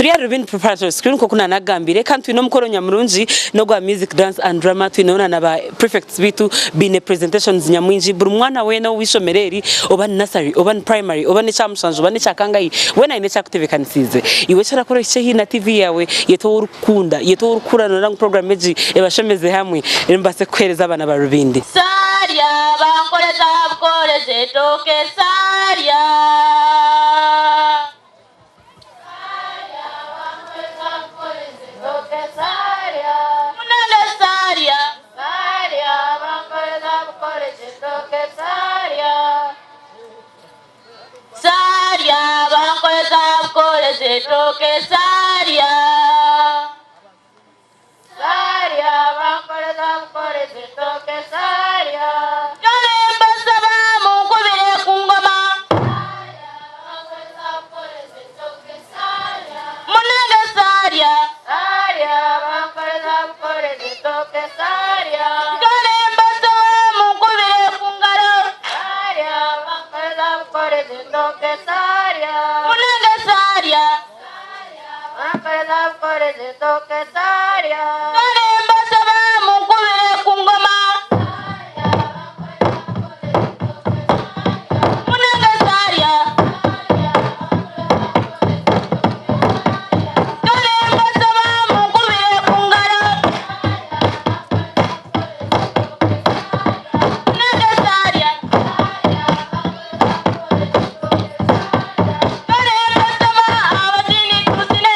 Turi ya Rubindi Preparatory School nko kuna nagambire kandi twine omukoro nyamurungi nogwa music, dance and drama. Twine na ba prefects bitu bine presentations nyamwingi. Buri mwana wena w'ishomero eri, oba ni nursery, oba ni primary, oba ni kyamushanju, oba ni kyakangayi, wena aine ekyakutebekanisize iwe kyarakora haihi na TV yawe yeto orukunda yeto orukuranura ngu program egi ebashemeze hamwe mbase kuhereza abaana ba Rubindi. Sarya bankoleza bukoleze ettooke sarya. Munange sarya. Sarya bankoleza bukoleze ettooke sarya. Sarya bankoleza bukoleze ettooke sarya. Sarya bankoleza bukoleze ettooke sarya. Kale mbasaba munkubire ku ngoma. Munange sarya. Sarya bankoleza bukoleze ettooke sarya. Kale mbasaba munkubire ku ngalo. Sarya bankoleza bukoleze ettooke sarya. Munange sarya. Bankoleza bukoleze ettooke sarya. Kale mbasaba munkubire ku ngoma. Munange sarya. Kale mbasaba munkubire ku ngalo. Munange sarya. Kale mbasaba abatini tusine.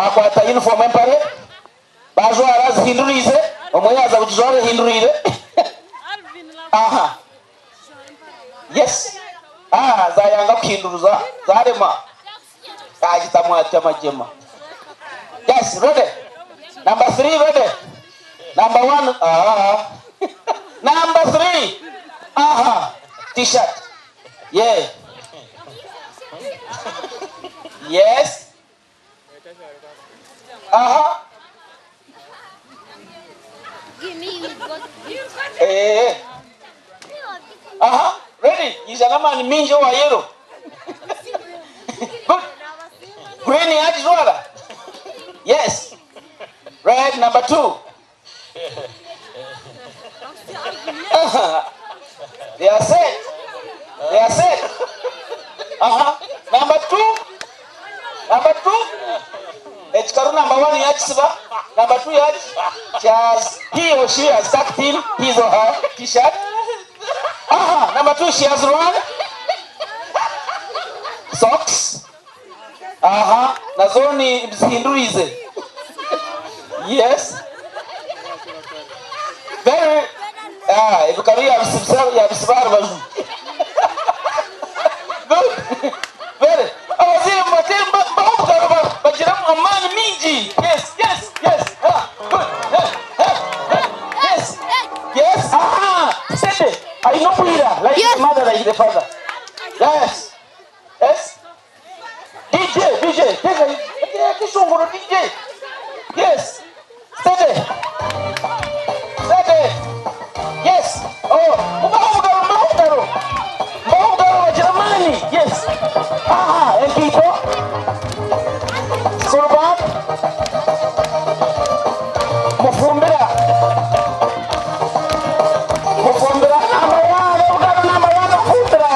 Bakwata uniform empare. Bajwara zihindurize. Omwe yaza kujwara hindurire. Aha. Yes. Ah, zayanga kuhinduruza. Zarema. Kajitamwa chamajema. Yes, ready. Number 3 ready. Number 1. Ah. Number 3. Aha. T-shirt. Yeah. Yes. Aha. Eh. Aha. Ready. Yizanama ni minjo wa yellow. Good. Green yajwala. Yes. Red number 2. They are set. They are set. Number 2. Number 2. Echikaru number 1 yachisiba. Number 2 yach. She has, he or she has tucked in his or her t-shirt. Number 2, she has run. Socks. Nazoni mzihindurize. Yes. Very. Ebikaru ya bisbar. Good. Very. Abazire matemba bahubuka bagira amani mingi. Yes, yes, yes. Good. Yes. Yes. Sende. I know Peter, like yes. The mother, like the father. Yes. Yes. DJ, DJ. DJ. Yes. Steady. Steady. Yes. Oh. Yes. Equipo. Surban. Mufumbira. Mufumbira. Number 1. Number 1. Mufumbira.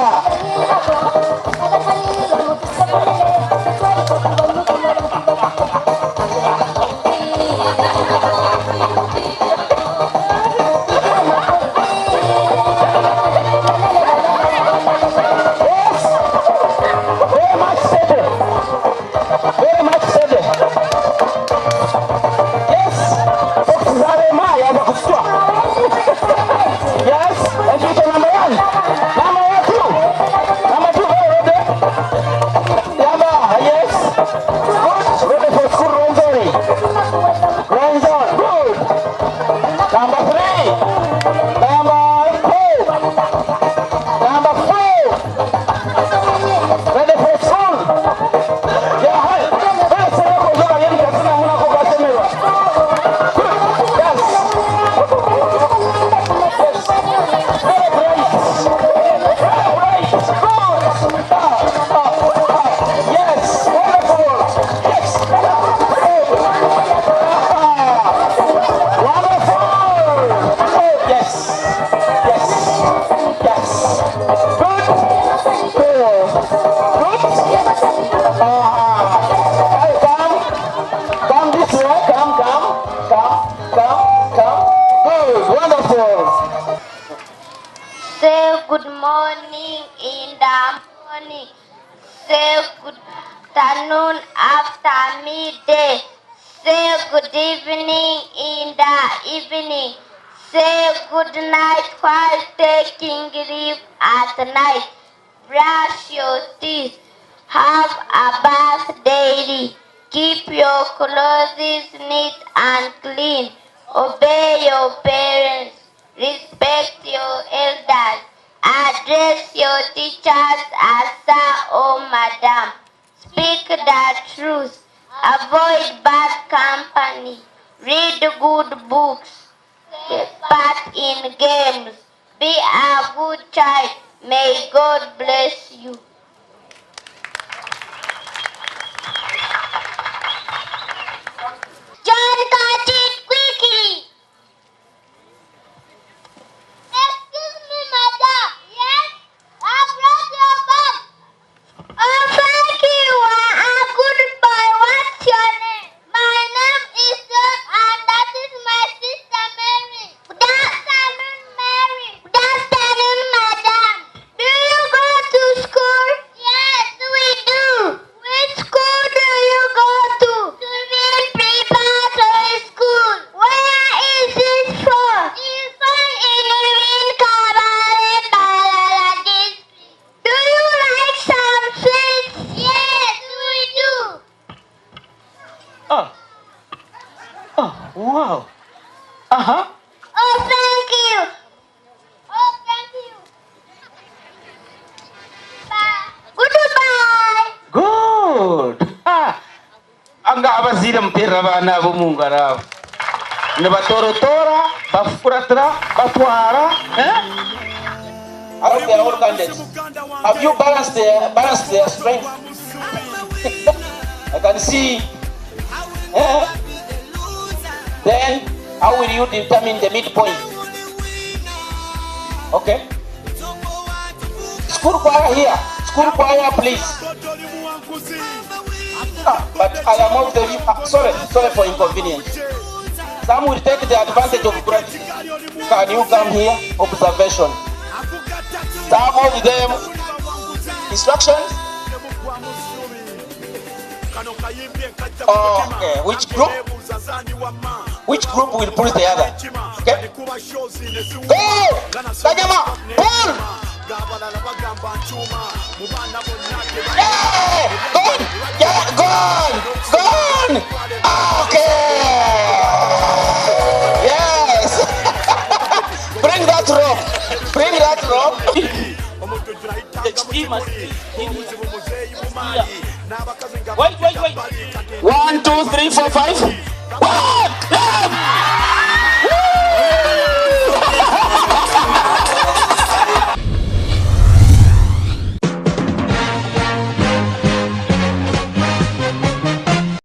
Night. Brush your teeth. Have a bath daily. Keep your clothes neat and clean. Obey your parents. Respect your elders. Address your teachers as sir or madam. Speak the truth. Avoid bad company. Read good books. Take part in games. Be a good child. May God bless you. John got it quickly. Excuse me, madam. Yes? I brought your bag. Oh, thank you. A good boy. What's your name? My name is John, and that is my sister Mary. Good afternoon, Mary. Good afternoon, madam. Do you go to school? Uh-huh. Oh, thank you. Oh, thank you. Bye. Goodbye. Good. Ah. Anga abazire mutera abana bo mu ngaro abo. Nibatorotora, bafuratira, batwara, eh? I hope they are all candidates. Have you balanced their strength? I can see. Eh? Then, how will you determine the midpoint? Okay. School choir here. School choir, please. But I am of the... sorry for inconvenience. Some will take the advantage of gravity. Can you come here? Observation. Some of them... Instructions? Okay. Which group? Which group will pull the other? Okay. Go! Kanyama! Pull! Yeah! Gone! Yeah! Gone! Gone! Okay! Yes! Bring that rope! Bring that rope! Wait, wait, wait! 1, 2, 3, 4, 5. 1!